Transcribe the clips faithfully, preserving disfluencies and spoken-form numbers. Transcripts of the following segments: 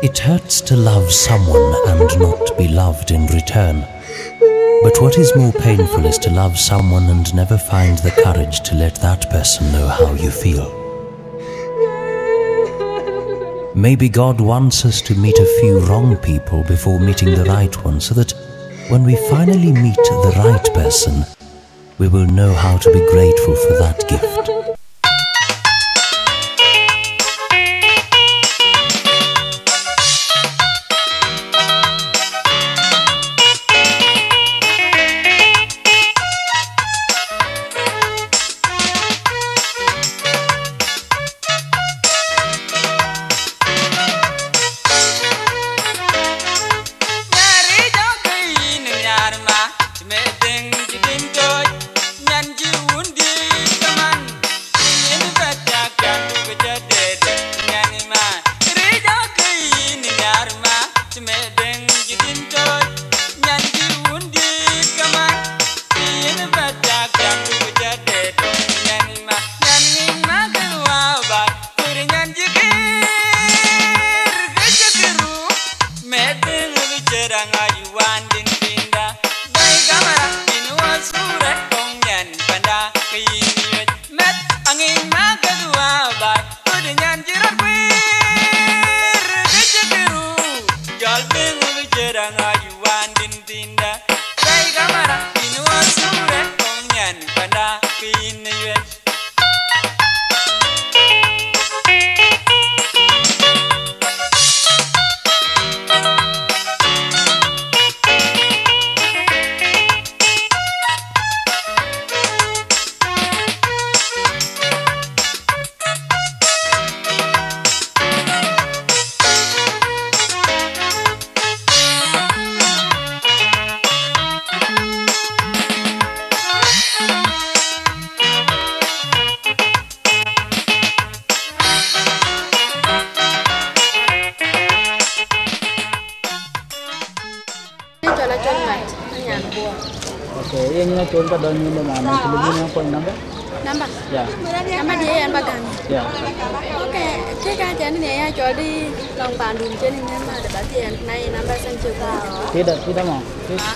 It hurts to love someone and not be loved in return. But what is more painful is to love someone and never find the courage to let that person know how you feel. Maybe God wants us to meet a few wrong people before meeting the right one, so that when we finally meet the right person, we will know how to be grateful for that gift. Cɔl acɔl ŋat, anyan buɔ. Okay, yen ŋa cɔl ka dɔn yin de man, na cï lëbï na kɔc namba? Namba? Yeah. Namba diɛ yɛn ba gam. Yeah. Okay, cï ka cɛn ni ya cɔl di lɔŋ pandun cɛn ni ma de ba tiɛn na ye namba san cï ba. Tida, tida ma. Tida.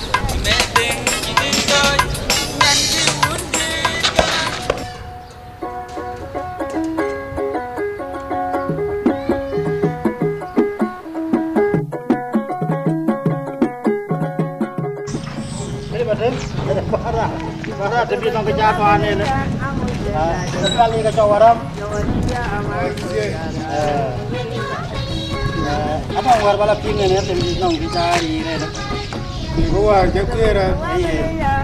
Bara, bara te bi nong ke ja pa ne ne. Ah, te kali ke cho waram. Eh, eh, apa war bala ping ne te bi nong ke ja ri ne. Ni ko war je kuera. Iya.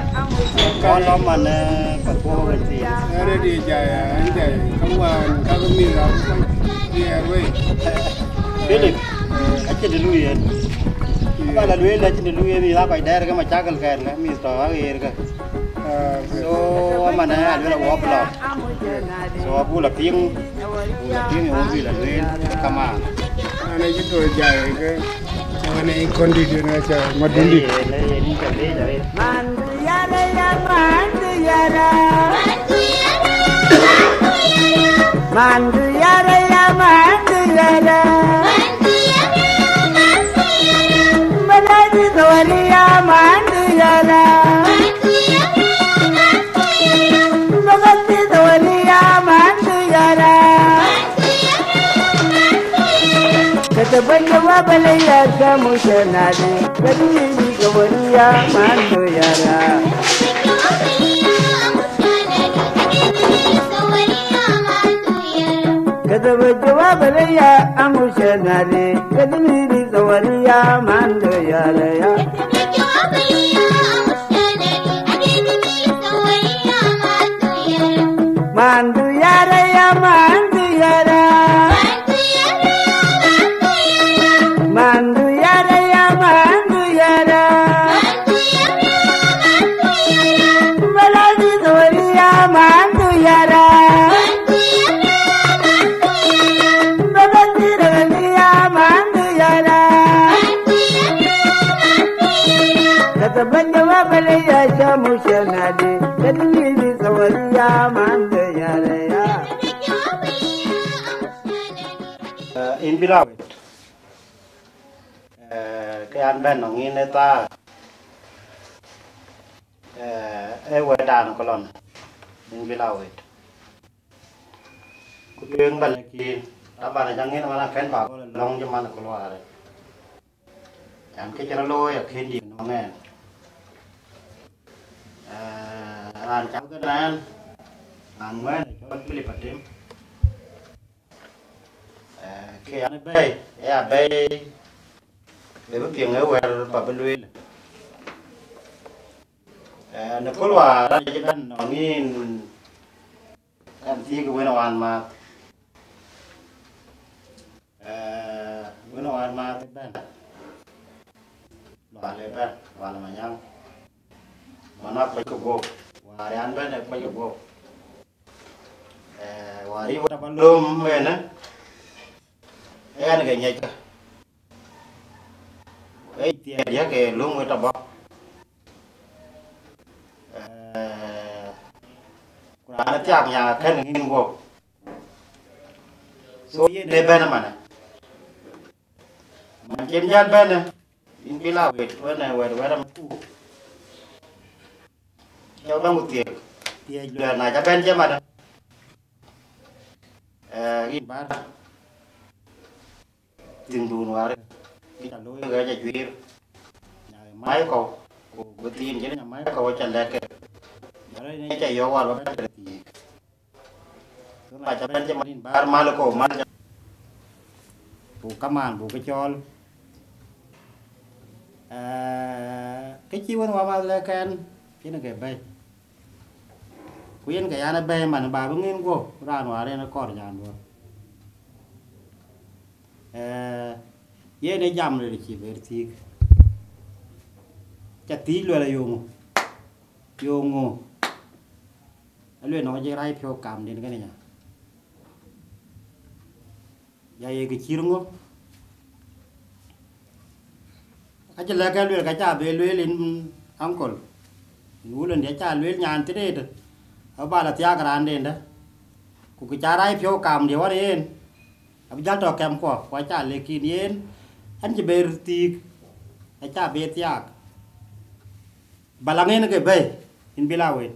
Kalau mana, eh, performance. Ada di jaya, anjay, kawan, kami lah, biar weh. Philip, acïn të luui yen. Ba la lueel, acïn të luui yen, mïth aa kɔc dɛɛr ke macakël kɛɛr ke, mïth tɔ̈ aɣeer ke. Ah, okay. So, aman ë aluel awɔ bï lɔ. So, abuk la piŋ, buk la piŋ ë wun bï la lueel, kamaan. An acï tɔ̈ jai ke, ɣɛn ë kɔndit yen aca madundit. Yen, yen, yen, yen, yen, yen. Mandu yara ya, mandu yara. Mandu yara ya, mandu yara. Mandu yara ya, mandu yara. Mandu yara ya, mandu yara. Mandu yara ya, mandu yara. Mandu yara ya, mandu yara. Kata banya wa bala ya kamu shanadi. Kadi ni kawariya mandu yara. Kata banya wa bala ya amu shanadi. Kadi ni kawariya mandu yara ya. Mandu yara ya, mandu yara. Mandu yara ya, mandu yara. Bala di dori ya, mandu yara. Bala di dori ya, mandu yara. Kata banya wa bala ya shamu shanadi. Kadi ni di sawari ya, mandu yara ya. Eh, in bila. Ke an bɛ̈n nɔŋ yïn ë thaar, ee wɛ̈tdan ke lɔn, yïn bï la wet. Ku tueŋ bä lɛ̈k yïn, taban, aca ŋiɛn man akën bä gɔl lɔŋ cï man ku luaarë. An, kë cï rɔt looi akën dït nɔŋ ɛn. Ee, raan cam ke nɛn, raan ŋuɛ̈ɛ̈n cɔl Philip Atem. Ee, ke an bɛ̈ɛ̈i, ee abɛ̈ɛ̈i, ee bï piŋ ë wɛ̈t bä bï lueel. Ee, në kööl wäär raan cï bɛ̈n nɔŋ yïn, kan thiëëk wën ë wään maath. Ee, wën ë wään maath ë bɛ̈n. Lual ë bɛ̈n, Lual Manyaŋ. Man akuec ke guɔ̈p. Wäär an bɛ̈n ë kuec ke guɔ̈p. Ee, wäär yï wën abä lööm ënë, ee ɛn ke nyiɛckë. Ee thiëëc diäk ke lööm wët abä. Ee, ku raan ë thiaak nya kën ŋïn guɔ̈p. So yen ë bɛ̈n ëmanë. Man cïn jäl bɛ̈n ë, yïn bï la wet, wën ë wɛ̈t, wɛ̈t amatku. Cä bɛ̈n ku thiëëk, thiëëc luɛɛl na cä bɛ̈n cï mat. Ee, yïn bär. Thiëŋdun wäär, kë ca looi ke ca juiir. Nya Michael, ku bï thiin cïn nya Michael aca lɛ̈k ke. Nya rɛ̈c në ca yɔ̈ɔ̈k wäär bä bɛ̈n tëde thiëëk. Ku na ca bɛ̈n cï mat yïn bär mal kɔ̈u mal ca. Buk kamaan buk ke cɔɔl. Ee, kë cï wën wämäth lɛ̈k ɛn, cïn ke bɛ̈i. Ku yen ke yan ë bɛ̈ɛ̈i man, bä bï ŋïn guɔ̈p raan wäär en ë kɔɔr nyanduɔ̈n. Ee, yen ë jam rëër cï ber thiëëk. Ca thiëëc luɛl ayoŋö, yoŋö? Aluel nɔŋ cï rac piɔ̈u kamden kënë nya. Ya ye kë cït ŋö? Acï lɛ̈k ke lueel, ka ca be lueel yïn uncle, yïn wulëndië, aca lueel nyan thiin ëtë, abä la thiaak raanden dä. Ku kë ca rac piɔ̈u kamdië wär yen, abï jäl tɔ kɛmkuɔ, ku aca lëk yïn yen, ɛn cï ber thiëëk, aca be thiaak. Bä la ŋen ke bɛ̈i, yïn bï la wet.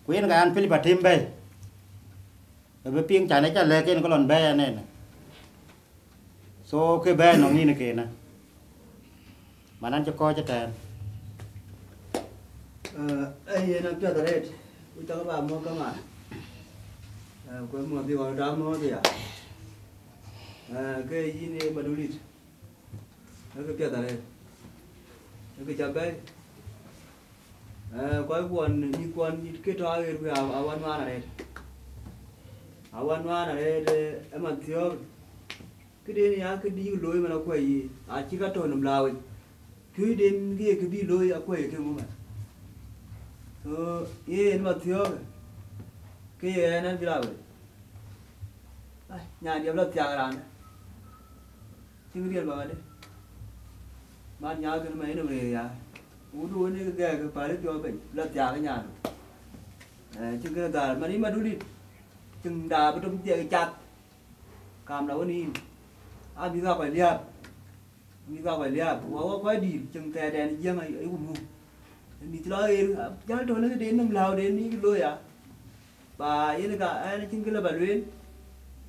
Ku yen ka yan Philip Atem bɛ̈i, ë bï piŋ can ë ca lɛ̈k en ke lɔn bɛ̈ɛ̈i ɛn en. So, ke bɛ̈ɛ̈i nɔŋ yïn kenë. Man an cï kɔc ëtɛ̈ɛ̈n. Ee, ee, yen apiɛth arëët, ku cakë bä mɔ̈k kamaan. Ee, ku ë mɔ̈th bï ɣɔn rɔt aa mɔ̈th ya. Ee, ke yïn ë Madulit. Ee kë piɛth arëët. Ee kë ca bɛ̈ɛ̈i. Ee, kɔc kuɔn, mïth kuɔn dït ke tɔ aɣer wei a, a wä nuaan arëët. A wä nuaan arëët, ee, ë man thiɔ̈ɔ̈k. Këden ya kë dï yïk looi man akuɛ̈i yiic, acï ka tɔ̈ nɔm lääu yic. Piööcden kë ye kë bï looi akuɛ̈i ke ŋö man. So, yen man thiɔ̈ɔ̈k, ke ye ɛn an bï la wet. Ai, nyan diɛp la thiaak raan. Cïn riɛl bä wadë. Man nyaak kënë man yen ë rëër ya. Wut wën ë gɛɛk päl ë piɔ̈u piny, la thiaak ë nyan. Ee, cïn kënë dhal, man yï Madulit. Cïn daap ë tom thiɛk cath. Kam la wën yïn. A mïth ka kɔc liääp. Mïth ka kɔc liääp. Wa wa kɔc dïïr, cïn thɛɛrdɛn ë jiëŋ ayï ku muk. Mïth lɔ ɣer, jäl tɔ̈u në këden nɔm lääuden yïk looi ya. Ba yen ka ɛn acïn kë lë ba lueel,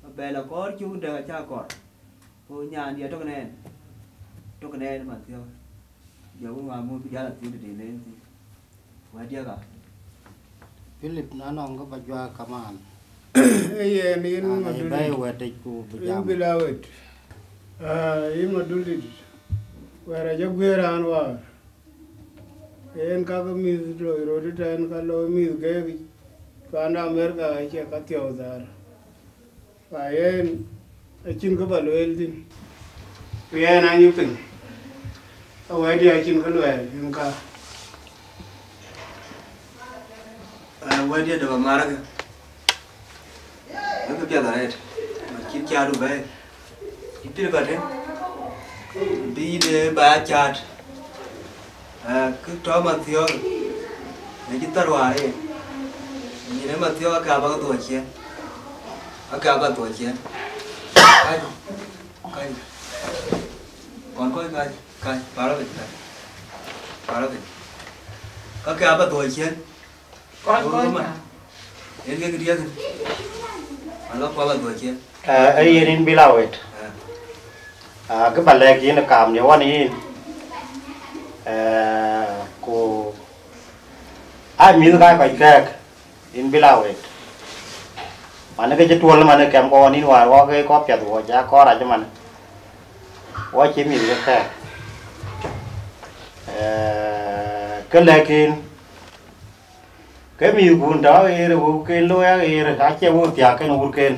ba bɛ la kɔɔr cök dɛ̈k acä kɔɔr. Ku nyan diɛ tök nɛn, tök nɛn man thiɔ̈k. Jɔ wun wa muk bï jäl a thiëëk tëde len thïn. Wɛ̈t diɛ̈ ka. Philip, na nɔŋ kë ba juak kamaan. Ee yen, yïn Madulit. Bɛ̈ɛ̈i wɛ̈t yic ku bï jam. Yïn bï la wet. Aa, yïn Madulit. Wɛ̈t acä guiëër raan wäär. Yen kakë mïth loi röt ëtɛ̈ɛ̈n, ka loi mïth keek, paan de Amerika acie ka thiɔ̈u thar. Ka yen acïn kë ba lueel thïn. Ku yen anyï piŋ, awɛ̈tdiɛ̈ acïn kë luɛɛl yen ka. Ee, wɛ̈tdiɛ̈ dap amarkë. Ee kë piɛth arëët, man cïn caatdu bɛ̈ɛ̈i. Yïn Philip Atem, bï yïn ë ba ya caat. Ee, kë tɔ̈ man thiɔ̈k, ë cï thar wäär ë. Nyin ë man thiɔ̈k aka bä ke dhuɔ̈k ciɛɛn. Aka bä dhuɔ̈k ciɛɛn. Kany, kany. Kɔn kɔc kac, kac, parä piny, kac. Parä piny. Ka ke aba dhuɔ̈c ciëën. Kɔn kɔc kac. Yen ke diɛ̈k. Ala ku aba dhuɔ̈c ciëën. Eh, eh, yen yïn Bila Wet. Eh. Ah, kë ba lɛ̈k yïn kam ye wan yïn. Eh, ku a mïth ka kɔc kɛ̈ɛ̈k. Yïn Bila Wet. Manë ke cï tuɔl manë kɛm kɔn yïn wäär wɔ ke kɔ̈k piɛth wɔ ca kɔɔr rac manë. Wɔ cï mïth ke kɛ̈ɛ̈k. Eh, ke lɛ̈k yïn. Ke mïthkun tɔ̈ aɣeer ë wëuken looi aɣeer, acie wëu thiääk kenë wurken.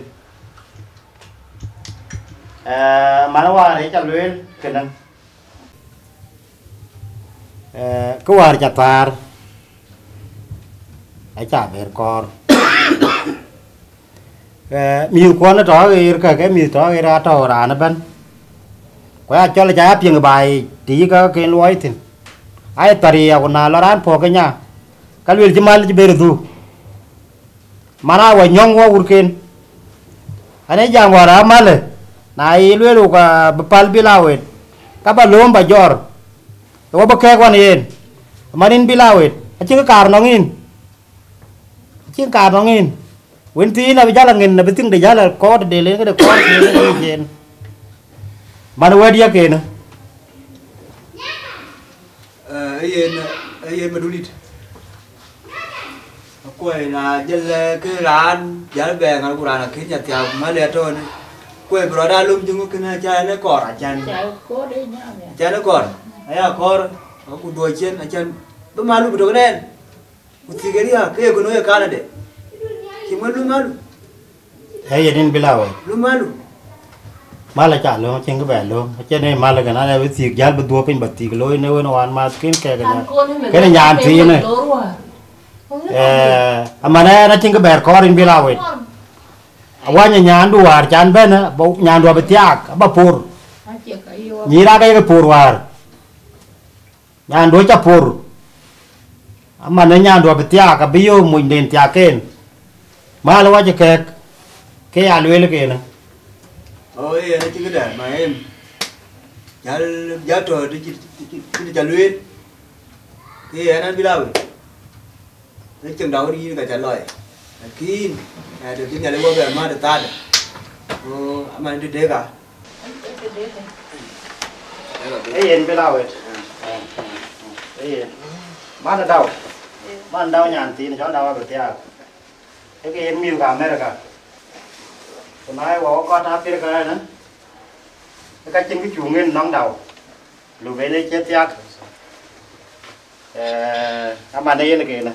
Eh, manë wäär ë ca lueel kënë. Eh, kë wäär ca thäär, aca bɛr kɔɔr. Eh, mïthkuɔn tɔ̈ aɣeer, ke ke mïth tɔ̈ aɣeer atɔ̈u raan ëbɛ̈n. Ku ya cɔl ca ya piŋ baai të yï ke ken luɔi thïn. Aye thar ya ku na lɔ raan puɔ̈k ke nya, ka lueel cï mal cï ber dhuk. Man a wä nyɔ̈ŋ wɔ wurken. Ane jam wäär amalë, na ye lueel wok, ah, bï päl Bila Wet, ka ba lööm ba jɔr. Wɔ bï kɛ̈ɛ̈k wan yen. Man yïn Bila Wet, acïn kë kaar nɔŋ yïn. Acïn kaar nɔŋ yïn. Wën thiin abï jäl aŋen, abï thiŋde jäl akɔɔr tëde len këde kɔɔr tëde len këde yen. Man wɛ̈t ye kenë. Eh, yen, eh, yen madunit. Akuɔi na jël, eh, ke raan jäl bɛ̈ɛ̈ŋ, ku raan akën nya thiaak, ku mal ya tɔ̈ɔ̈në. Kuɔi bï rɔt aa lom jiŋ kënë acan ë kɔɔr, acan. Acan ë kɔɔr. Aya kɔɔr, ku dhuɔ̈c ciëën, acan. Bï mal lupë tök nɛn. Ku thiëk ë riääk, ke ye kënou ye kanade. Cï ŋuɛ̈t lum malu. Ee yen yïn Bila Wet. Lum malu. Mal aca lööm, acïn kë bɛ lööm. Acïn ë mal kën, an, abï thiëk jäl bï dhuɔ̈k piny ba thiëk looi në wën wan math kën kɛ̈k kënë. Kënë nyan thiinë. Eh, aman ɛn acïn kë bɛr kɔɔr yïn Bila Wet. Awany nyandu wäär can bɛ̈n, ba nyandu abï thiaak, aba por. Nyïïr ake yeke por wäär. Nyandu aca por. Aman ë nyandu abï thiaak, abï yöök monyden thiaak en. Mal wac kɛ̈ɛ̈k, ke ya lueel kenë. Oo, ee, yen acï këdɛ̈, ma en. Jäl, jäl tɔ̈, të cï, cï, cï, cï ca lueel. Ke yen an Bila Wet. Në cïn dau yïn ka ca lɔi. Lakin, eh, të cï Nhialic wɔ bɛ mat ë thaadë. Ku aman të dek a. Ee yen Bila Wet. Ee yen. Man dau. Man dau nyan thiin, cɔl dau abï thiaak. Ee ke yen mïth ka America. Ku na ye wɔ kɔt Africa ënë, ee ka cïn kë cuŋ en nɔŋ dau. Lupë en ë cï thiaak. Eh, aman ë yen kenë.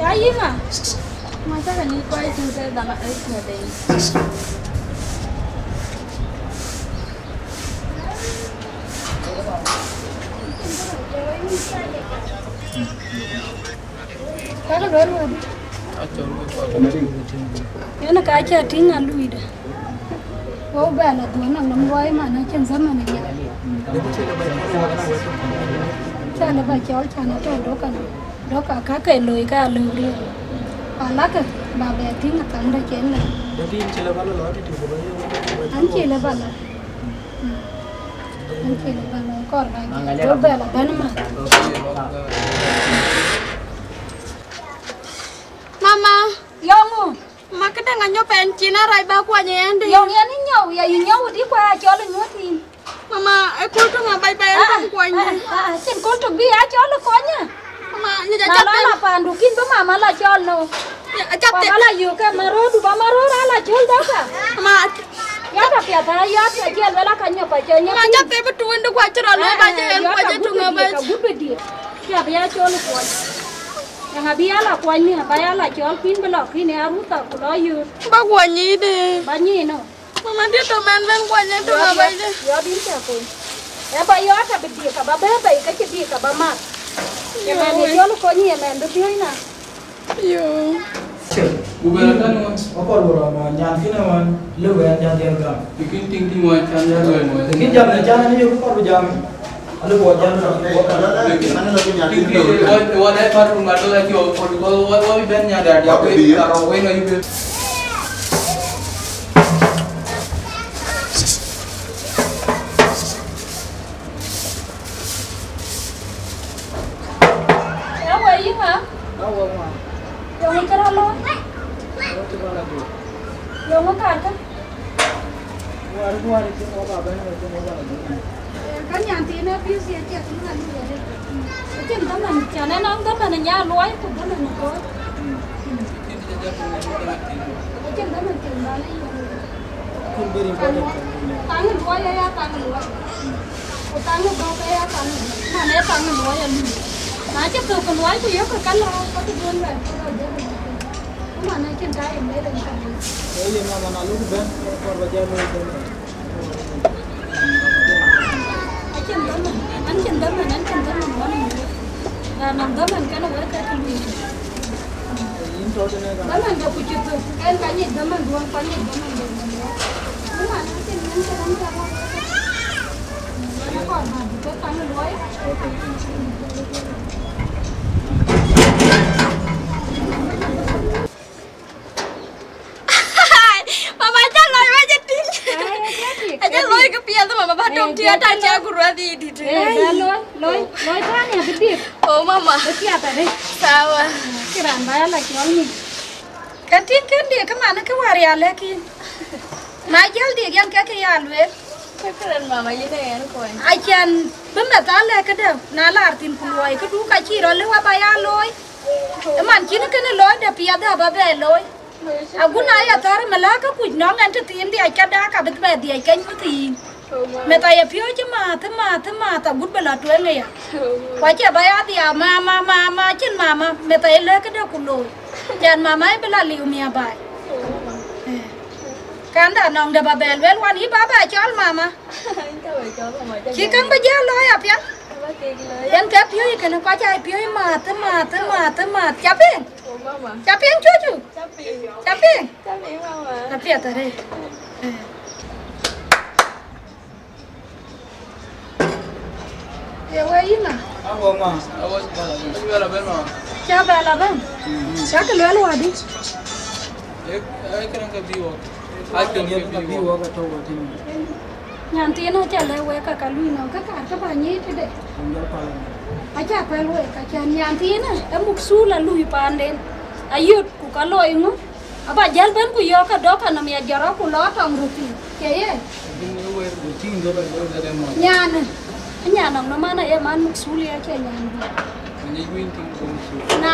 Ya yï ma. Ma cakë ni kɔc tïŋ ke dhama ë cuëdë yic. Cakë luel wëdï. Yen ka cä tïŋ aluide. Wo bɛ la dhuɔn nɔm luɔi man acïn zaman ë nya. Cä lë ba cɔl can atɔ dok ka dok ka ka ke loi ka loi riël. Alakë. Ba bɛ tïŋ athaŋ de cen lë. Dë tïŋ cï lë ba lɔ lɔ tïtï ku ba yök. An cï lë ba lɔ. Mm. An cï lë ba lɔ kɔɔr ba jɛ. Go bɛ lɔ bɛ̈n ma. Mama, yɔŋ ŋö? Ma këdäŋ anyop ɛn cin arac ba kuany ë ɛn dï. Yɔŋ yɛn ë nyɔu, ya yï nyɔu dï kua cɔl ë nyuɔ̈th yïn. Mama, ë köl töŋ abac ba yɛn tɔŋ kuany dï. Ah, ah, ah, cïn köl tök bï ya cɔl ë kony ë. Mama, ŋic na acath lɔ them. La pandu kïn bï mama la cɔl no. Ya, acath them. Mama la yök ke maröödu ba maröör ala cɔl dɔka. Mama, ya ta piath ya ya ta jël wala ka nyop a cɔl nyop. Mama, acath them bï tuwën dï kua cï rɔ lɔ ba jɛ yɛn kua jɛ töŋ abac. Ka gut bï dië. Piath ya cɔl ë kuɔny. Yɛn abï ya la kuany ni, ba ya la cɔl kuïn bï lɔ kïn ya rutha ku lɔ yöt. Ba kuany yï dï. Ba nyi no. Mama, diɛt tɔ mɛn bɛn kuany ë tök abac dï. Yɔt yïn cä kony. Ë ba yɔt abï diëk aba bɛ̈ɛ̈i bei ke cï diëk aba mat. Ye mɛn ye jɔl kony ye mɛn bï biööc na. Yo. Ku bɛ̈n kan wan. Wa kɔr wura ma nyan kïn wan le wɛn ja diɛl gam. Bikin ting ting wan can ya wɛn wɛn. Bikin jam ne can ni yo kɔr jam. Alë bɔ̈ jäl rɔt, bɔ̈ jäl rɔt. Wɔ, wɔ dɛ pat rum atɔ̈ la tio, kɔn kɔn wɔ, wɔ bɛn nya da, ya kue, ka rɔ wei nɔ yï bɛ. Ya wɔ yï ŋa? Ya wɔ ŋa? Yɔŋ kërɔ lɔ? Yɔŋ kërɔ lɔ? Yɔŋ kar ka? Ka nyan thiin ë piöth ye cï thïn ŋa luɔi adï. Acïn dhaman, cän ë nɔŋ dhaman nya luɔi ku dhaman ë kööl. Acïn dhaman cïn bä lë yɔ̈ɔ̈k. Thaŋ luɔi aya thaŋ luɔi. Ku thaŋ bɔ̈k aya thaŋ bɔ̈k. Man ë thaŋ luɔi alu. Na cï thök luɔi ku yök ka la ka ku duön bɛ. Ku man acïn taim bɛ len ka. Ee yen man man aluk bɛ̈n kɔr ba jam. Acïn dhaman, an cïn dhaman, an cïn dhaman wan. Na nɔŋ dhaman kɛn wek ka tïŋ. Dhaman de ku cï thök, kɛn ka nyic dhaman duɔ̈n, ka nyic dhaman de. Dhaman acïn ŋɛn cï rɔm cä bä. Wan akɔɔr bä bï thök kan luɔi. Mama, aca lɔc wec ë tïŋ. Ai, aca tïŋ. Aca lɔc kë piɛth, mama, ba tɔŋ tïŋ, ata cä ku ruath yï dït. Eh, ba lɔc, lɔc, lɔc tani abï dït. Oh, mama. Bï piath arëët. Sawa. Cï raan ba ya la cɔl ni. Kën tïŋ kën diëk, kë man kë wäär ya lɛ̈k yïn. Na jäl diëk yɛn kë kë ya lueel. Shukran, mama, yïn ee yɛn kuɔny. Acan bï meth alɛ̈k këdë, na lar thïn ku luɔi, këdu ka cï rɔt lëu aba ya looi. Ë man cïn kënë looi de piɛth aba bɛ looi. Agut na ya thär ë mɛlääk ke kuc nɔŋ ɛn tëthiin dhiac, ka dak abï bɛ dhiac ke nyuɔ̈th yïn. Meth aye piööc ë maath, ë maath, ë maath, agut bï la tueŋ aya. Ku acie ba ya dhiau, mama, mama, acïn mama, meth aye lëk këde ku looi. Cän mama ë bï la liu mia baai. Eh. Kanda nɔŋ de ba bɛ lueel wan, yï ba bɛ cɔl mama. Cï käŋ bï jäl looi apiɛth. Yen ke piööc kënë, ku aca piööc maath, maath, maath, maath. Ca piŋ? Ca piŋ cucu? Ca piŋ? Apiɛth arëët. Eh. Ye wek yïn ŋa? Awo ma. Awo, awo, awo, awo. Ca bɛ la bɛ̈n? Cakë lueel wädï? Ee, ee, këdäŋ ke bï wɔk. Aa, këdäŋ ke bï wɔk atɔ̈u wɔ tënë. Nyan thiin aca lɛ̈k wek ka ka lui nɔm, ka kaar ke bä nyic tëde. Aca päl wek, aca nyan thiin ë muk thul alui paanden. Ayöt ku ka loi ŋö? Aba jäl bɛ̈n ku yɔ̈ɔ̈k ka dɔ̈k ka nɔm ya jɔt rɔt ku lɔ tɔŋ röt thïn. Cie ye? Nyan, nyan nɔm nɔm man aye man muk thul ya cie nyan bï. Na,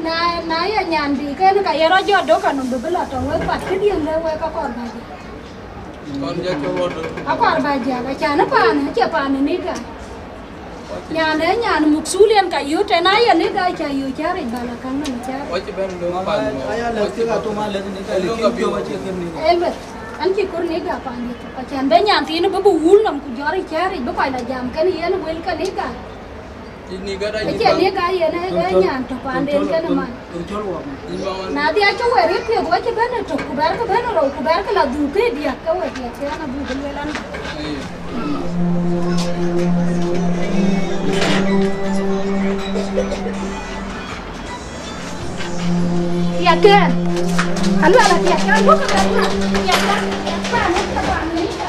na, na ye nyan bï, kën ka ye rɔt jɔt dɔ̈k ka nɔm bï bï lɔ tɔŋ wek pat këdiën lë wek ka kɔɔr bä jë. Akɔɔr bä jë, acan ë paan, acie paan ë nïga. Nyan ë nyan muk thul yen ka yöt, tën aye nïga ca yöt cä rec bä la käŋ nɔm cä rec. Wacï bɛ̈n löŋ pan mɔ. Aya lɛ̈k thïn atɔ̈ ma lɛ̈k nïga, lɛ̈k thïn piɔ̈u acie kën nïga. Elbeth, an cï kɔɔr nïga paan diɛ̈. Acan bï nyan thiin bï bï wul nɔm ku jɔt rec cä rec, bï kɔc la jam kën yen wël ke nïga. Ë cie nïga yen ë nyan tɔ̈ paanden kënë man. Na dhia cï wɛ̈ɛ̈r ye piɔ̈ɔ̈th wacï bɛ̈n ë tök, ku bɛ̈ɛ̈rkï bɛ̈n ë rou, ku bɛ̈ɛ̈rkï la dhuk ke diäk, ke we diäk ke ɣɛn abuk lueel an. Ya kɛn. Aluel apiɛth, ka luɔk apiɛth na, piɛth na, piɛth na, piɛth na.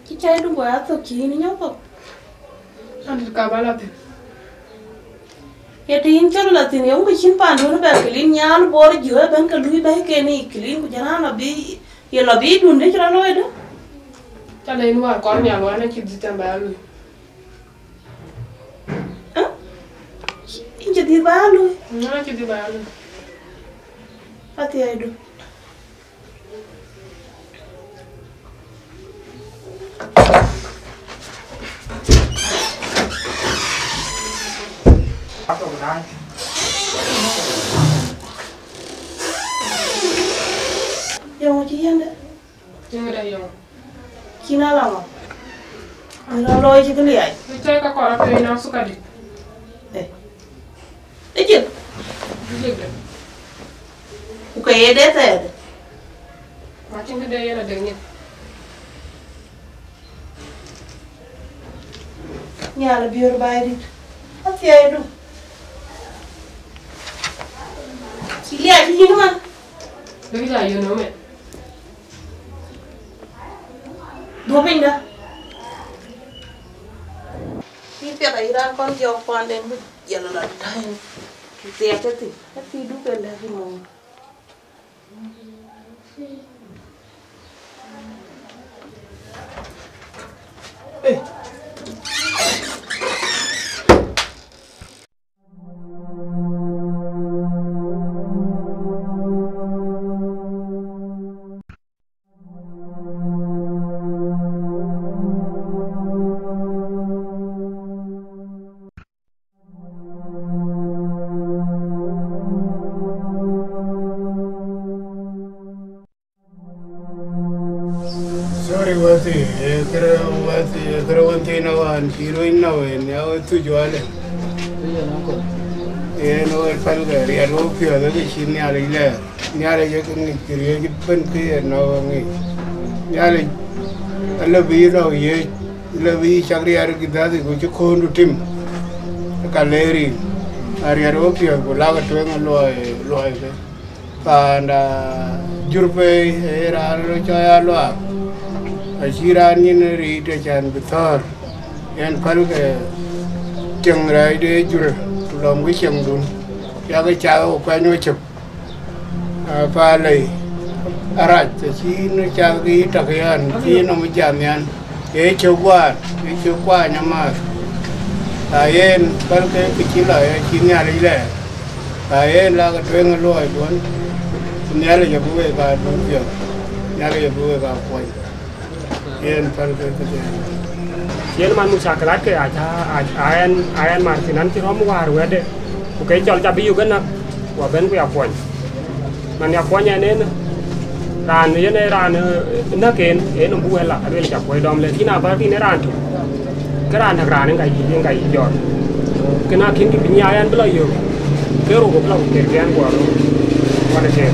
Cï cäi du guɔ ya thök cï yïn nyɔk thok. An dït ka ba la thïn. Ye të yïn cï la thïn, ye wun cïn paanduön bɛ clean, nyaal bor jiö ëbɛ̈n ke lui bɛ̈i ken yic clean, ku jɔl raan lɔ bï, ye lɔ bï dun dë cï rɔt looi dë. Ca de yïn wäär kɔɔr nhial wään acï dhïth tɛm ba ya lui. Ë? Yïn cï dhïth ba ya lui? An cï dhïth ba ya lui. Athiɛɛidu. Yeŋö cï yiëndë? Yeŋö da yeŋö? Cïn alaŋö? Ënɔ looi cï kë liaac. Ë cäi ka kɔɔr apɛi na sukari. Eh. Ë jël. Ë jël dë. Ku ke ye de thɛɛr dë. Ma cïn këde yen adek nyin. Nhial abiöör baai dït. Athiɛɛidu. Cï liaac cï yïn man. Dek ja yön ëmën. Dhuɔ̈k piny dä. Pïïr piɛth ayï raan kɔn jɔɔk kuanden bï jɛl la tɛ̈ɛ̈n. Ku thiɛɛk ke thïn. Ke pïïr du ke lɛ̈k yïn mɔ̈u. Sorry, wati, eh, kere wati, eh, kere wati na wan, kiro inna wen, ya watu jwale. Yen wɛ̈t päl ke riɛt wok piɔ̈ɔ̈th ke cï Nhialic lɛɛr. Nhialic ye ke ŋic kë riëëc ëbɛ̈n ke ye nɔ̈k ŋic. Nhialic alë bï yï rɔ̈u yiëëc, alë bï yï cak riɛɛr ë gïdhathi ku cï kööndu tim. Ka leer yïn, ariɛt wok piɔ̈ɔ̈th ku lakë tueŋ ë luɔi, luɔi ke. Paanda jur pei ee raan rɔt cɔɔi aluaak, acï raan nyin riit acän bï thɔ̈ɔ̈r. Yen päl ke cieŋ rɛɛcde jur, ku lɔm ke cieŋdun, yakë cath ku kuɛny wecök. Aa, paalei arac, acïn cath ke yï tak yɛn, cï nɔm jam yɛn, ee cök guaar, ee cök kuany amääth. Aa, yen päl ke kë cï lɔ, ee cï Nhialic lɛɛr. Aa, yen lakë tueŋ ë luɔiduön, ku Nhialic abï wek aa dun piɔ̈ɔ̈th, Nhialic abï wek aa kuɔny. Yen päl ke këden. Yen man mucakilat ke aca, a, a ɛn, a ɛn Martin an cï rɔ̈m wäär wɛ̈tde, ku ke cɔl ca bï yök ënäk, ku abɛ̈n ku ya kuɔny. Man ya kuɔny ɛn en, raan yen ee raan, eh, näk en, en nɔm bï wɛ̈l la, aluel ca kuɔny dɔm, lakin abä kïn ee raan tök, ke raan näk raan en ka yï, en ka yï jɔt. Kën akïn kï bï nyaai ɛn bï lɔ yök. Ke ruk ku la ku ker ke an guɔ rou. Wan ke.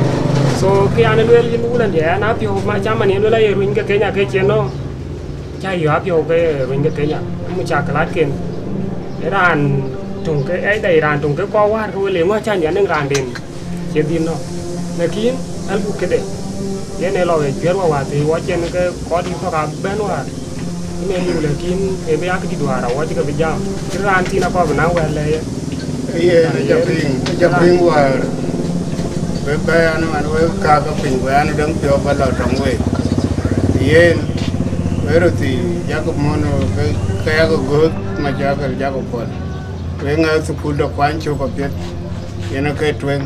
So ke an luel yin wulan dia an apiɔ̈u ma chaman yen luel aye runy ke Kenya ke cien no. Ca yɔ apiɔ̈u ke runy ke Kenya. Mu ca kelat ken. Raan tuŋ ke, eh, dai raan tuŋ ke kɔ war ke wele ŋɔ can ya ning raan den. Cie dhil no. Lakin an ku kede. Yen e lɔ we juer wa wa thi wa cien ke kɔ di thok a ben war. Ine liu, lakin e bi yak di duara wa ci ke bi jam. Ci raan tin akɔ bi na wɛl le ye. Yen, aca piŋ, aca piŋ wäär bï bɛ̈ɛ̈i an, man wek kääk ke piny, ku an, däŋ piɔ̈u ba lɔ tɔŋ week. Yen, wek röt thii, jakï mɔ̈n, ke, ke yakï gööth, macakël jakï puɔl. Wek ŋɛk thukul de kuany cök apiɛth, yen ake tueŋ.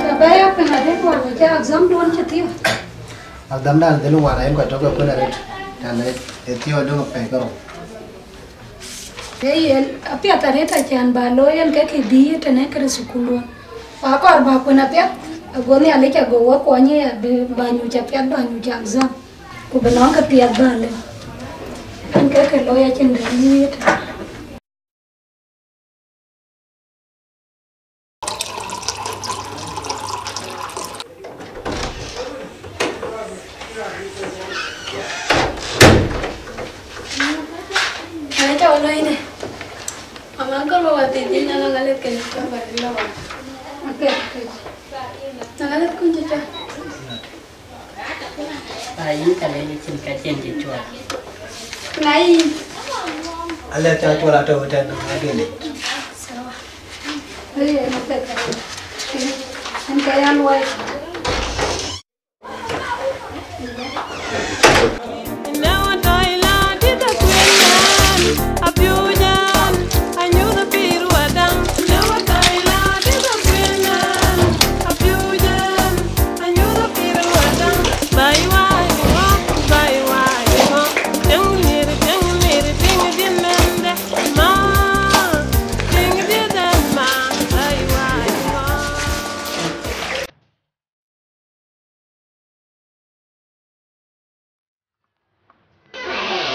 Ca bɛ ya piny adï, wala ca exam duɔn cï thiëëk? Exam dan dhil wala en kɔc tɔ̈ ke kuën arëët, tɛ̈n ë thiɔ̈k döŋ pɛ̈i ke rou. Ee yen, apiɛth arëët acän ba looi en ke kë bï tënë këde thukul duɔn. Ku akɔɔr ba kuën apiɛth, ago Nhialic ago wek kuɔny ë abï ba nyuc apiɛth, ba nyuc exam. Ku bï nɔŋ kë piɛth ba lëu. En ke kë looi acïn dɛ̈t bï tënë. Ai, cä wä lɔcdë. Mama, gɔl wä wä thïn, yïn ala ŋa leth kën cä bä ril lɔ wä. Apiɛth, apiɛth. Ala leth kun cä cä. Ba yïn ka lɛc cïn ka cïn cï cuɔl. Na yïn. Alɛ̈k ca cuɔl atɔ̈u ëtɛ̈n, na gël. Sawa. Ee, na pek ka. Ɛn ka ya luɔi.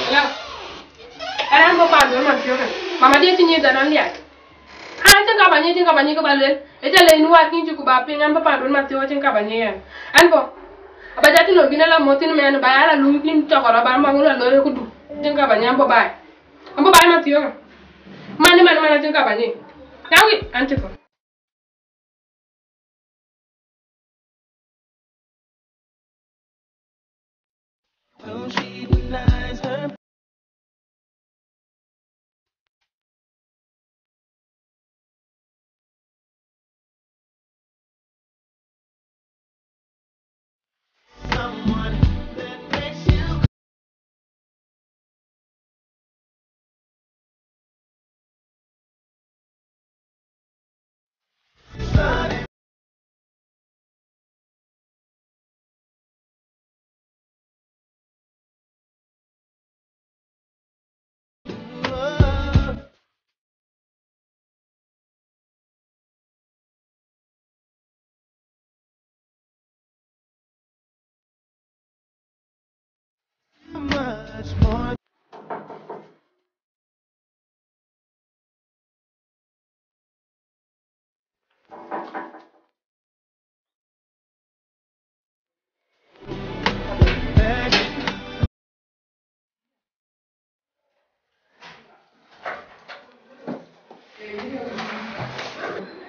Hello. Ɛn an bɔ̈ paanduön Mathiök. Mama diɛ̈ cï nyic dhɛn an liac. An cïn ka bä nyic, cïn ka bä nyic kë bä lueel. Ë cä lec nu wath kïn cï ku bä piŋ an bɔ̈ paanduön Mathiök, cïn ka bä nyic ɛn. An bɔ̈. Aba jat tïn ë bïn ala mɔ̈th thïn mɛn ba ya la luui kïn cɔk rɔ ba ma ŋun la looi ku du. Cïn ka bä nyic an bɔ̈ baai. An bɔ̈ baai Mathiök. Man man man cïn ka bä nyic. Na wïc an cï kɔ̈u.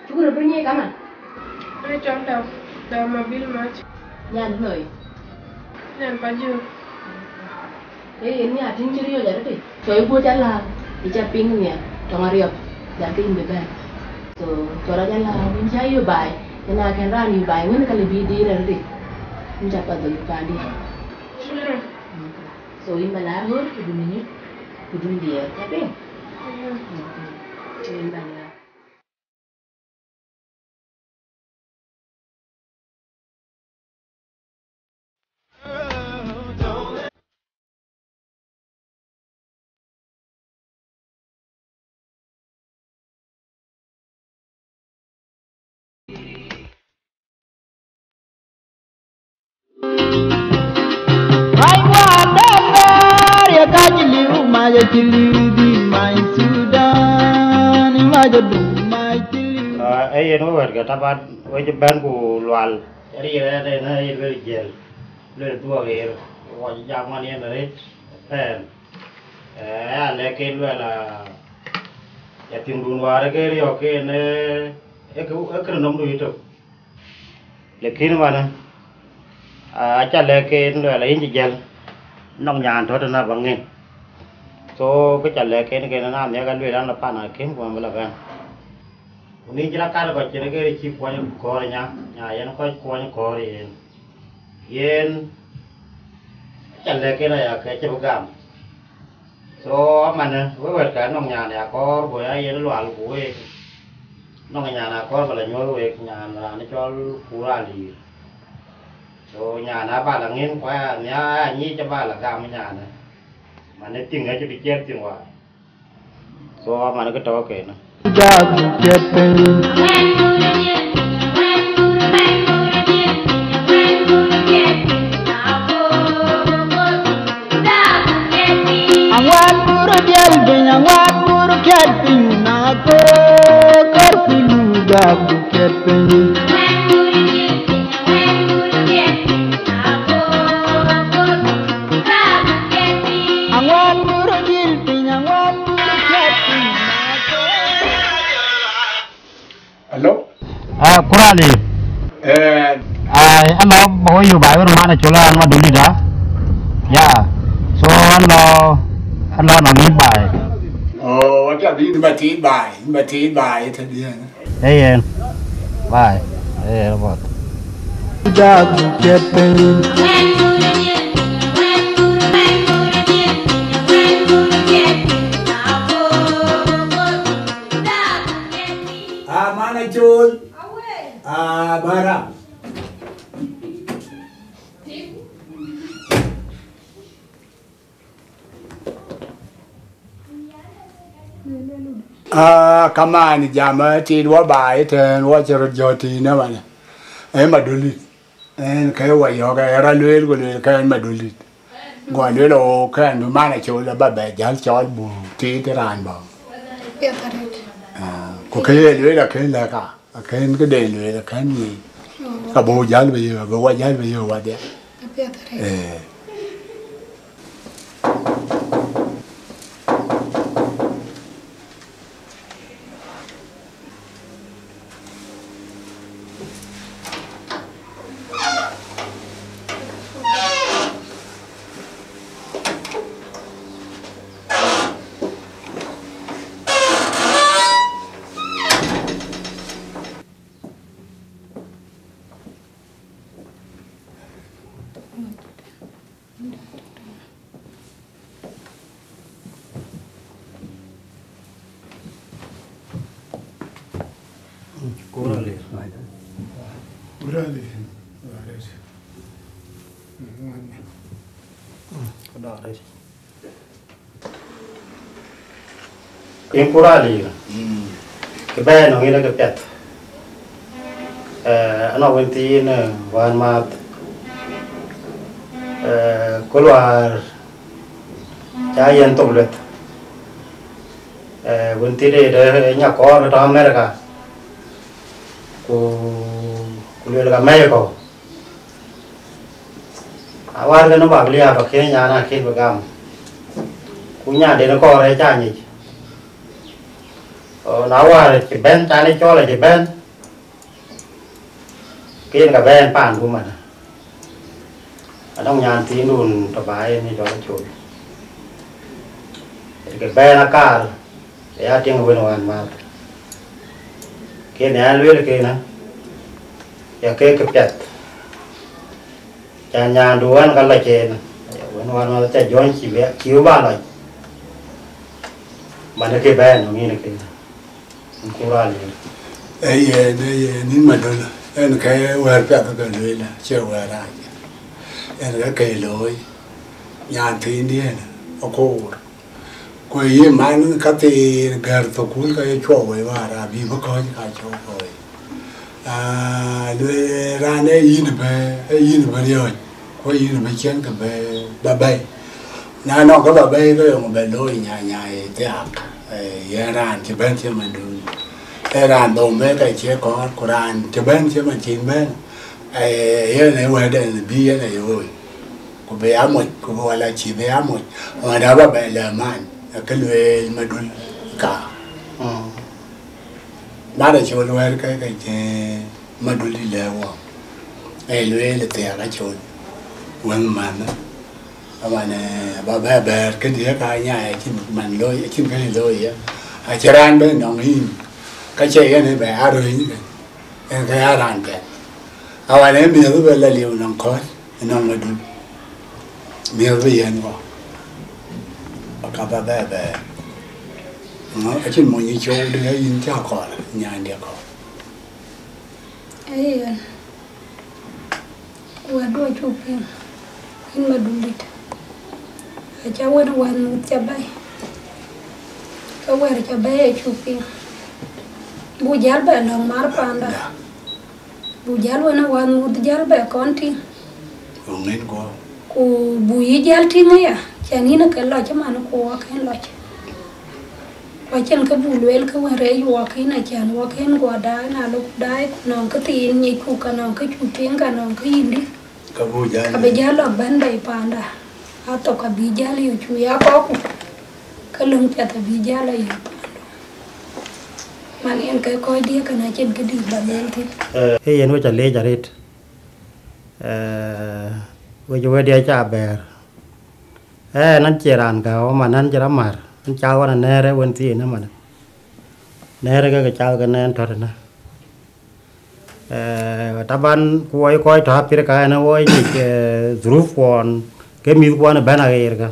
Cuk röt bï nyic kaman. Röt cɔl dam, dam abil mac. Nyan noi. Nyan Pajur. Ee, yen nya tïŋ cï riɔ̈c arëtë. Cɔi guöc alaŋ, ë ca piŋ nhial, tɔŋ ariɔp, jal ke yïn bï bɛ̈n. So, cɔl rac alaŋ, yïn ca yök baai, yen akën raan yök baai, wën ka lë bï diir arëtë. Yïn ca path dhöl paandiɛ̈. Shukran. So, yïn ba laar ɣööt, ku dun ë nyuc, ku dun diɛɛr, ca piŋ? Mhm. Yïn ba laar. Cï liu dhïn many Thudan, mac adum mac cï liu. Ah, ee yen wek wɛ̈ɛ̈tkë taban, wek cï bɛ̈n ku Lual. Riɛɛr ënë ye luel jiël, luel dhuɔk ɣer, wɔ cï jam ŋɔn yen arëët pɛɛn. Eh, aya lɛ̈k ke luɛl, ah, ya tiŋdun wäär ke riɔ̈k ke yen, eh, ee kë, ee kërë nɔmdu yïtök. Lakin manë, ah, aca lɛ̈k ke yen luɛl, ayïn cï jiël, nɔŋ nyan tɔ̈ tënë abaŋ ŋën. So, kë ca lɛ̈k ke yen, ke yen anhiëk alueel an, la pan akïm, ku man bï la bɛ̈n. Ku nin cï rɔt kat kɔc cïn ke cï kuɔny kɔɔr nya, nya yen kɔc kuɔny kɔɔr yen. Yen, aca lɛ̈k ke yen aya ke cï bï gam. So, amanë, wek wɛ̈ɛ̈tkë nɔŋ nyan ya kɔɔr, go ya yen Lual ku wek. Nɔŋ nyan akɔɔr ba la nyuɔ̈th wek, nyan raan cɔl Kur Aliir. So, nyan aba la ŋën, ku aya nhiaar aya nyic aba la gam nyanë. Manë tïŋ acï bï ciɛɛr tïŋ wäär. So, amanë kë tɔ̈ kënë. Dak piɛth piny. Aŋuan buru diɛl piny, aŋuan buru piɛth piny, na kor, kor kulu dak piɛth piny. Aŋuan buru diɛl piny, aŋuan buru piɛth piny, na kor. Hello? Ah, Kur Aliir. Eh. Ah, hello, ba wo yu bai, wek man a chula an ma duli da. Yeah. So, hello, hello, no need bai. Oh, what are you, but tit bai, but tit bai, it again. Hey, yeah. Bai. Hey, robot. Dak piɛth piny. Ah, man a chul. Ah, bara. Ah, kaman jam, eh, tit wɔ bai tɛ̈n, wɔ cï röt jɔt tïn ëmën. Ee Madulit. Ënë ke wɔ yɔ̈ɔ̈k, ee rɔt lueel, ku lueel ke ɣɛn Madulit. Guɔ lueel, oo, ke ɣɛn bï man a col aba bɛ jäl cɔl buk tit raan bɔ̈. Piɛth arëët. Ah, ku ke ye lueel akën lɛ̈k a, akën këde lueel akën yiic. Oh. Abï wɔ jäl bï yök, abï wɔ jäl bï yök wadhie. Apiɛth arëët. Eh. Kurali. Kurali. Kurali. Yïn Kurali, mm, kë bɛ̈ɛ̈i nɔŋ yïn ë kë piɛth. Eh, anɔŋ wën thiin, eh, wään maath. Eh, ku luaar ca yɛn thok lueth. Eh, wën thiin ë de Nyakɔɔr tɔ̈ America. Ku, ku luel ka mɛ̈i kɔ̈u. Awär kën bak liääp akën nyan akën bï gam. Ku nyanden kɔɔr ë ca nyic. Ɣɔn awär cï bɛ̈n, can ë cɔl acï bɛ̈n. Kën ka bɛ̈n paandu man. Anɔŋ nyan thiindun tɔ̈ baai ë cɔl acol. Ke bɛ̈n akaar. Ya tiŋ wën wään maath. Kën ya lueel kënë, ya ke kë piɛth. Can nyandu wën ka lɔc en. Wën wään maath ca jɔ̈ɔ̈ny cï bï, cï bï ba lɔc. Man ke bɛ̈n nɔŋ yïn kënë. Yïn Kurali. Ee yen, ee yen, yïn Madol. Ɣɛn ke wɛ̈ɛ̈r piɛth ke lueel, acie wɛ̈ɛ̈r rac. Ɣɛn ke ke looi. Nyan thiindiɛ̈n, akoor. Ku ye man ka thiin gɛ̈r thukul ka ye cuɔp wei wäär abï bï kɔ̈ɔ̈c ka cɔk kɔ̈ɔ̈c. Ah, lueel raan ee yïn bï, ee yïn bï riɔ̈ɔ̈c, ku yïn bï ciɛ̈n kë bï ba bɛ̈i. Na nɔŋ kë ba bɛ̈i ke yɔŋ bɛ looi nyanya ë thiaak, eh, yen raan cï bɛ̈n cï man dun. Ee raan dhom bɛ̈i ka cie kɔɔr, ku raan cï bɛ̈n cï man cïn bɛ̈n, eh, yen ë wɛ̈tden bï yen ë yooi. Ku bï amoc, ku bï wala cï bï amoc, wala ba bɛ lɛ man, ë kë lueel Madul ka. Mm. Mara col wɛ̈ɛ̈r ke ke cï Madul dï lɛ̈k wɔ, ee lueel thiaak acol wëŋ mänhë. Aman, eh, ba bɛ bɛ̈ɛ̈r këdï ka nyaai acïn man looi, acïn kënë looi ye. Acï raan bɛ nɔŋ yïn, ka cie yen ë bɛ aa rööny kën, en ke aa raan kɛn. Aman, ee miëth bɛ la liu nɔŋ kɔ̈ɔ̈c, nɔŋ Madul. Miëth bï yen wɔ, ka ba bɛ bɛ̈ɛ̈r. Ŋö, acïn mony ë cöökde yïn cä kɔɔr, nyandiɛ kɔɔr. Ee yen, wɛ̈tdu acuk piŋ, yïn Madul dït. Aca wën wän muth ca bɛ̈i, ke wɛ̈t ca bɛ̈i acuk piŋ. Bu jäl bɛ lɔ̈ŋ mar panda. Da. Bu jäl wën wän muth jäl bɛ kɔn tïŋ. Ku ŋën guɔ. Ku bu yï jäl tïŋ aya, cän yïn ke lɔc man ku wɔ kën lɔc. Ku acïn kë bu lueel ke wën rɛɛc wɔ kën acän wɔ kën guɔ daai, na lok daai, ku nɔŋ kë thiin nyic ku ka nɔŋ kë cuk tïŋ ka nɔŋ kë yïndï. Ka bu jäl. Ka bï jäl lɔ bɛ̈n bei panda. Athok abï jäl yök cu ya kɔ̈kku. Ke löŋ piɛth abï jäl ayök pandu. Man yen ke kɔc diëk kën acïn kë dït ba lueel thïn. Ee yen wec alec arët. Eh, wec wëëdiɛ ca bɛ̈ɛ̈r. Eh, nan cie raan gääu, man nan cï rɔt mär, an ca ɣɔn anɛ̈ɛ̈r ë wën thiin ëmën. Nɛ̈ɛ̈r ke ke cath ke nɛn tɔ̈ tënë. Eh, taban ku woi kɔc tɔ̈ Apirika ënë woi nyic, eh, dhuruf kuɔn, ke mïth kuɔn ë bɛ̈n aɣeer ke.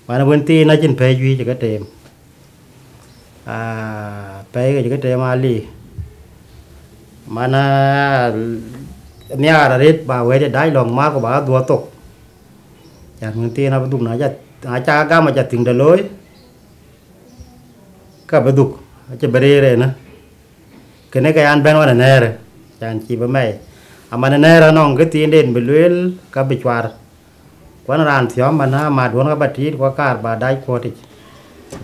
Man wën thiin acïn pɛ̈i juëc ke teem. Ah, pɛ̈i ke cï ke teem ali. Man, ah, nhiaar arët ba wɛ̈ɛ̈t ë dac lɔ̈ŋ mak ku ba dhuɔ̈k thok. Can wën thiin abï dhuk na ca, na ca gam aca thiŋ de looi, ka bï dhuk, acï bï rëër ënë. Kënë ke an bɛ̈n ɣɔn ë nɛ̈ɛ̈rë, can cï bï mɛi. Aman ë nɛ̈ɛ̈rë anɔŋ kë thiinden bï lueel, ka bï cuar. Kuan raan thiɔ̈m man na mat duɔ̈n ka ba tiit, ku kaar ba dac kuɔ̈tic,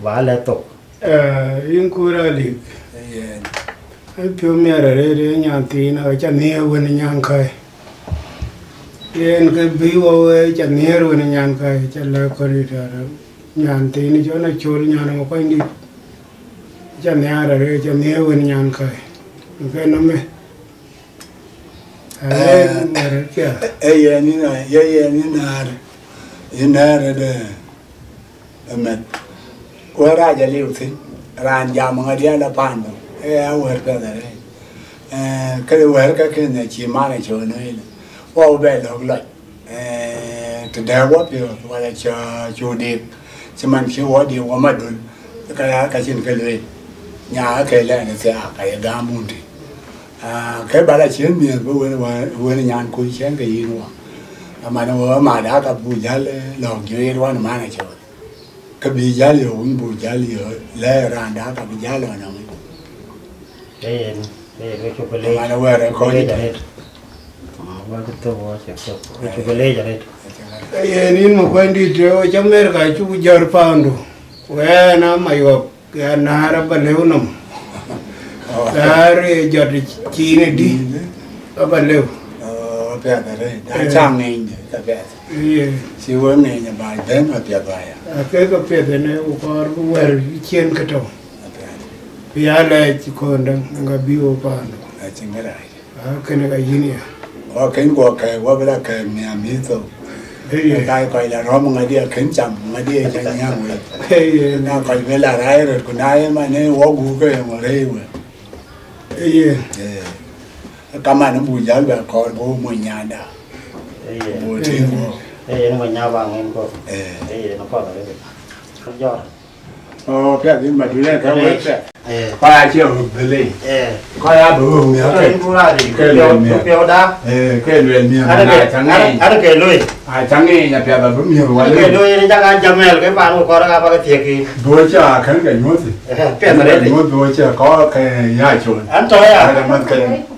ba lɛ̈k thok. Eh, yïn kuur alik. Ee yen. Ë piɔ̈u miɛt arëët ë nyan thiin, aca nhiëër wën ë nyan käi. Yen ke bï wɔ wee ca nhiëër wën ë nyan käi, ca lɛ̈k kɔ̈rït arë. Nyan thiin cɔn acol nyan ë makuanydït, ca nhiaar arëët, ca nhiëër wën ë nyan käi. Ke nɔmë. Ee, ee, ee, yen yïn a, ye yen yïn naar, yïn naar de, ë meth. Wën rac aliu thïn, raan jam ŋa diɛl apandu, ee, a wɛ̈ɛ̈r piɛth arëët. Ee, këde wɛ̈ɛ̈r ke kënë cï man ë cɔl lueel, wɔ bɛ lɔ̈k lɔc. Eh, të dɛ̈ɛ̈k wɔ piɔ̈ɔ̈th, wala cä, cä cu dik, cï man cï wɔ dik wɔ Madul, ka ya, ka cïn kë lueel. Nya ke lɛn ë thiaak, ka ye gam wun tï. Ah, ke bala cien miëth bï wën, wën, wën nyan kuc cien ke yïn wɔ. Aman wɔ mat aa ka bu jäl, eh, lɔ̈k juëër wan man acɔl. Ke bï jäl yök, wun bu jäl yök, lɛ̈ɛ̈r raanda ka bï jäl ɣɔn nɔm. Ee yen, ee yen, wek cuk ke leec. Aman wɛ̈ɛ̈r ë kɔc leec arëët. Ah, wek thok, wek cuk thok. Wek cuk ke leec arëët. Ee yen, yïn makuanydït, ee, wek Amerika cuk jɔ̈ɔ̈r paandu. Wɛ̈ɛ̈n a Mayuɔk, ya naar aba lëu nɔm. Oh. Naar ye jɔt ciin ëdï, aba lëu. Oh, apiɛth arëët. Eh. Aca ŋeny, apiɛth. Ye. Cï wek ŋeny aba bɛ̈n apiɛth aya. Akek apiɛth ënë, ku kɔɔr bï wɛ̈ɛ̈r cien ke tɔ̈u. Apiɛth. Bï ya lɛɛc kɔn däŋ, ŋa bï wo paandu. Acïn kërac. Ah, kënë ka yïn ya. Wa kën guɔ kɛ̈ɛ̈k, wa bï la kɛ̈ɛ̈k miäk mïth thok. Ee ye. Ka kɔc la rɔ̈m ŋadï akën cam, ŋadï ë ca nyiaŋ wek. Ee ye. Na kɔc bï la rac röt, ku na ye man ë wɔ guur ke ye ŋö rëër wek. Ee ye. Ee. Ka man bu jäl bɛ kɔɔr bï mony nyanda. Ee ye. Bu tïŋ wɔ. Ee ye, mony nya ba ŋen kɔ̈k. Ee. Ee ye, në kɔ̈k arëët. Jɔ̈ɔ̈r. Oh, piɛth yïn Madul ë ka wek piɛth. Eh. Kɔc aa cie ɣöök bï leec. Eh. Kɔc aa bï ɣöök miäk. Kɔc aa bï ɣöök miäk. Ke lueel miäk. Piɔ̈u da. Eh, ke lueel miäk. Ana ke, ana, ana ke looi. Aca ŋeny apiɛth abï miäk wal. Ana ke looi, ni cak an Jamɛl ke paan ku kɔɔr ka bä ke thiëk yïn. Dhuɔ̈k cä kën ke nyuɔ̈th. Eh, piɛth arëët. Nyuɔ̈th dhuɔ̈k cä kɔɔr ke ya col. An tɔ̈ ya. Ada man ke.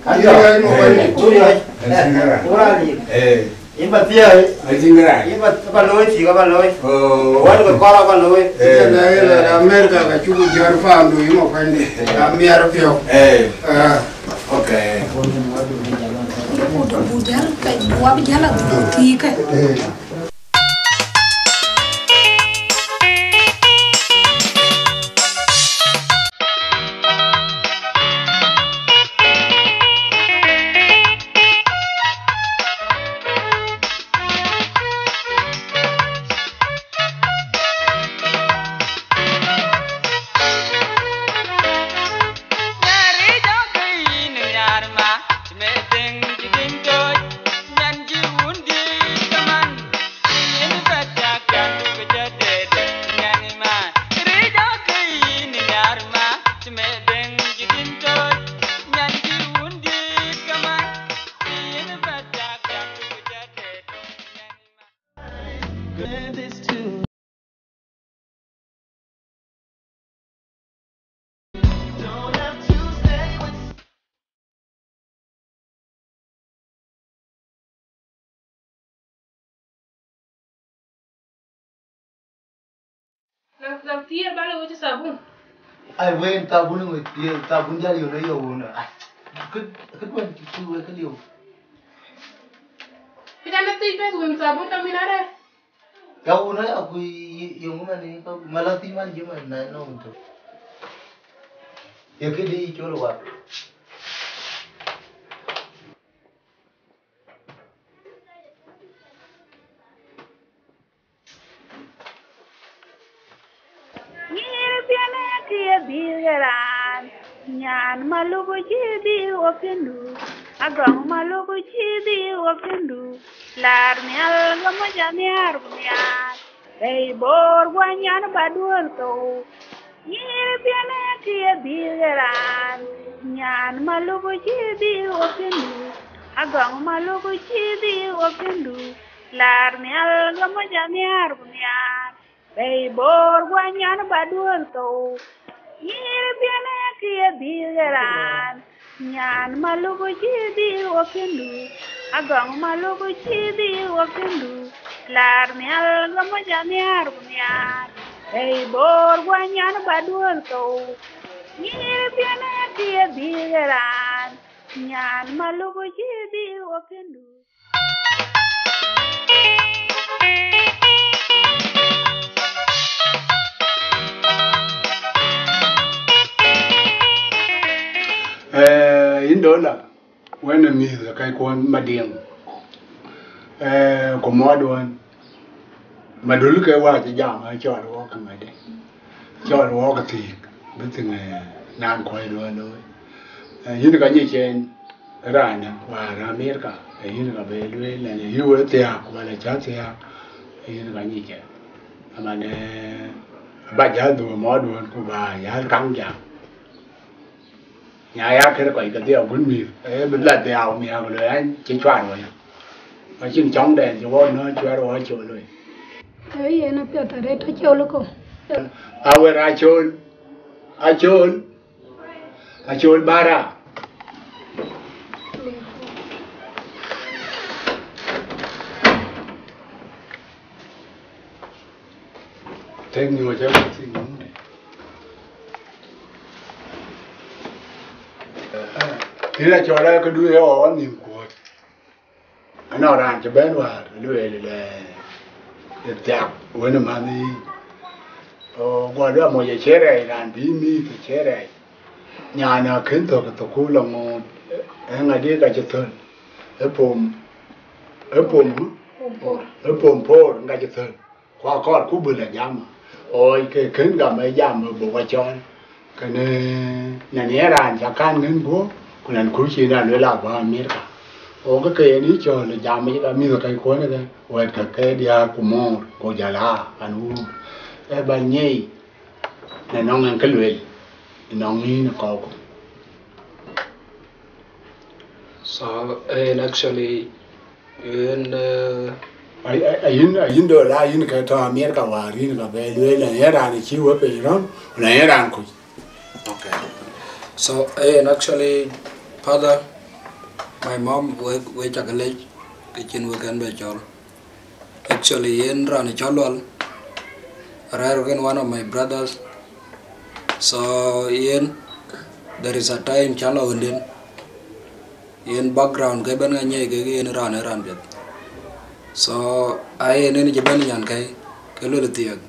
An tɔ̈. Eh. Turiɔc. Eh, singara. Ura ni. Eh. Yïn ba thiëëi. Ai, cïn kërac. Yïn ba, ba looi, cï ka ba looi. Oh. Wän ke kɔɔr aba looi. Eh. Cïn na yen la America ka cuku jɔt paandu yï ma kuany de. Eh. Ka miɛr piɔ̈u. Eh. Ah. Okay. Ku, ku jäl ka, wa bi jäl a thii ke. Eh. Lak, lak thiëër bä lɔ wec thabun. Ai, wen thabun ŋö thiëër, thabun jäl yök ë yök wun. Ai, kë, kë duɔ̈n cï, cï wek kë liu. Pï dan de thiëc bɛ̈th wën thabun ka min arɛ̈ɛ̈r. Ya wun aya ku yöŋ man ë ka, ma la thiëc man jë man na nɔm tök. Ye këdï col wak. Nyïïr piɛ̈n ë kë ye dhil ɣer raan, nyan maluk cï dhil wɔ piɛ̈ndu, agɔŋ maluk cï dhil wɔ piɛ̈ndu, laar nhial gɔmɔ jɔ nhiaar ku nhiaar, bɛ̈i boor guɔ nyan ba duöör thou. Nyïïr piɛ̈n ë kë ye dhil ɣer raan, nyan maluk cï dhil wɔ piɛ̈ndu, agɔŋ maluk cï dhil wɔ piɛ̈ndu, laar nhial gɔmɔ jɔ nhiaar ku nhiaar, bɛ̈i boor guɔ nyan ba duöör thou. Nyïïr piɛ̈n ë kë ye dhil ɣer raan, nyan maluk cï dhil wɔ piɛ̈ndu, agɔŋ maluk cï dhil wɔ piɛ̈ndu, laar nhial gɔmɔ jɔ nhiaar ku nhiaar, bɛ̈i boor guɔ nyan ba duöör thou. Nyïïr piɛ̈n ë kë ye dhil ɣer raan, nyan maluk cï dhil wɔ piɛ̈ndu. Eh, yïn Dola, wën ë mïth ë kac kuɔn Madiŋ. Eh, ku mɔɔt wën. Madul ke wä cï jam, ë cɔl wɔ ke Madi. Cɔl wɔ ke thiik, bï thiŋ, eh, naan kuɔc duɔ̈n looi. Eh, yïn ka nyic en, raan wäär Amerika, eh, yïn ka be lueel, eh, yï we thiaak, wala cä thiaak, eh, yïn ka nyic en. Aman, eh, ba jäl dhuö mɔɔt duɔ̈n, ku ba jäl kaŋ jam. Nya ya kërë kɔc ke dhiau gun mïth, ee bï la dhiau miäk loi an, cï cuar wei. Acïn cɔŋdɛn cï wɔ nɔ̈k cuɛr wɔ col wei. Ee yen apiɛth arëët acol ëkö. Awer acol, acol, acol bara. Thank you, Acha Kuthing. Kïn acɔl ë këdu ë ɣɔn nïm kuöt. Anɔŋ raan cï bɛ̈n wäär, lueel lɛ, ë thiak wën ë mänh yiic. Go lueel amoc acie rɛɛc, raan bï mïïth acie rɛɛc. Nyan akën thök ë thukul aŋoot, ë ŋadï ka cï thöl, ë pom, ë pom, ë pom por ŋa cï thöl. Ku akɔɔr ku bï lɔ jam, ɣɔɔc ke kën gam ë jam ë buk acɔɔl. Kënë nɛn ye raan ca kan ŋën guɔ̈p, ku nɛn kuc cïn raan lueel a bä Amerika. Ɣɔɔc ke ke yen yï cɔɔl ë jam ë cï ka mïth ë kac kuɔn ëke, wɛ̈t ke ke diäär ku moor, ku jɔl a an wuur. Ë bä nyic, nɛn nɔŋ ɛn kë lueel, nɔŋ yïn ë kɔɔrku. So, en actually, en, eh, ayïn, ayïn Dola, ayïn ke tɔ̈ Amerika wäär, yïn ka bɛ lueel, yen raan cï we piny rɔ̈m, wala yen raan kuc. Okay. So, en actually, father, my mom, we, we cak lec. ke cïn wek kɛn bɛ cɔl. Actually, yen raan cɔl Lual, rɛ̈ɛ̈r kën one of my brothers. So yen, there is a time cän lɔ wënden, yen background ke bɛn ŋa nyiɛc kek yen raan ë raan piɛth. So a yen en cï bɛn nyan kɛ̈i, ke luel thiëëk.